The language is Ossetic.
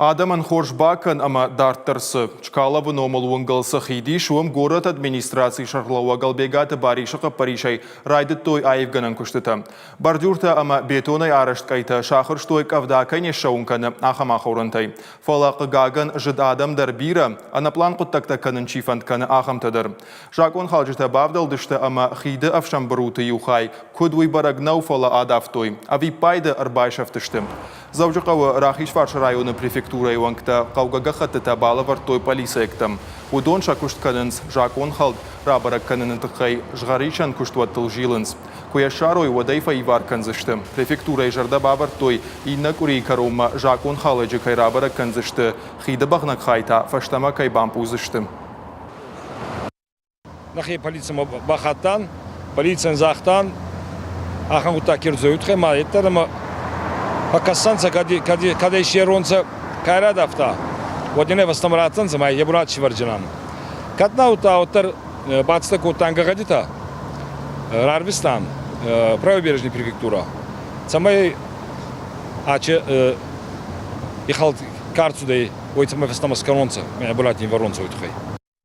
Адӕмӕн хорз бакӕн ӕмӕ дарддӕр цы. Чкаловы номыл уынгыл цы хид ис, уым горӕты администрацийы сӕргълӕууӕг Ӕлбегаты Барисы хъӕппӕрисӕй райдыдтой аивгӕнӕн куыстытӕ. Бордюртӕ ӕмӕ бетонӕй арӕзт къӕйтӕ сахуырстой къӕвда кӕй не ссӕуын кӕны, ахӕм ахорӕнтӕй. Фӕлӕ, хъыгагӕн, зыд адӕм дӕр бирӕ, ӕнӕпълан хъуыддӕгтӕ кӕнын чи фӕнд кӕны, ахӕмтӕ дӕр. Закъонхалджытӕ бавдӕлдысты ӕмӕ хиды ӕфсӕнбыруты иу хай, куыд уый бӕрӕг нӕу, фӕлӕ адавтой. Ӕвиппайды ӕрбайсӕфтысты. Дзӕуджыхъӕуы Рахизфарсы районы префектурӕйы уӕнгтӕ хъӕугӕ гӕххӕттытӕ балӕвӕрдтой полицейӕгтӕм. Уыдон сӕ куыст кӕнынц, закъонхӕлд рабӕрӕг кӕныны тыххӕй згъӕрисӕн куыстуӕттыл зилынц. Куы йӕ ссарой, уӕд ӕй фӕивар кӕндзысты. Префектурӕйы зӕрдӕ бавӕрдтой, иннӕ къуырийы кӕронмӕ закъонхалӕджы кӕй рабӕрӕг кӕндзысты, хиды бӕгънӕг хай та фӕстӕмӕ кӕй бампъуздзысты. Нӕхе полицимӕ бахаттан, полицийӕн загътан, ахӕм гъуддаг ке рдзӕуй ма еддӕр ӕма фӕккӕссӕнцӕ, кӕд ӕй серонцӕ, ка радавта, уӕд ин ӕй фӕстӕмӕ ратдзӕнцӕ ма е бунат сивӕрдзинан. Кӕд нӕ удта, уӕддӕр бацӕттӕ кодтан гӕгъӕдитӕ, рарвистан правобережный префектура, цӕмӕй ачи ихӕлд ка рцудӕй, уой цӕмӕй фӕстӕмӕ скӕнонцӕ, мӕ бунат ин вӕронцӕ уой туххӕй.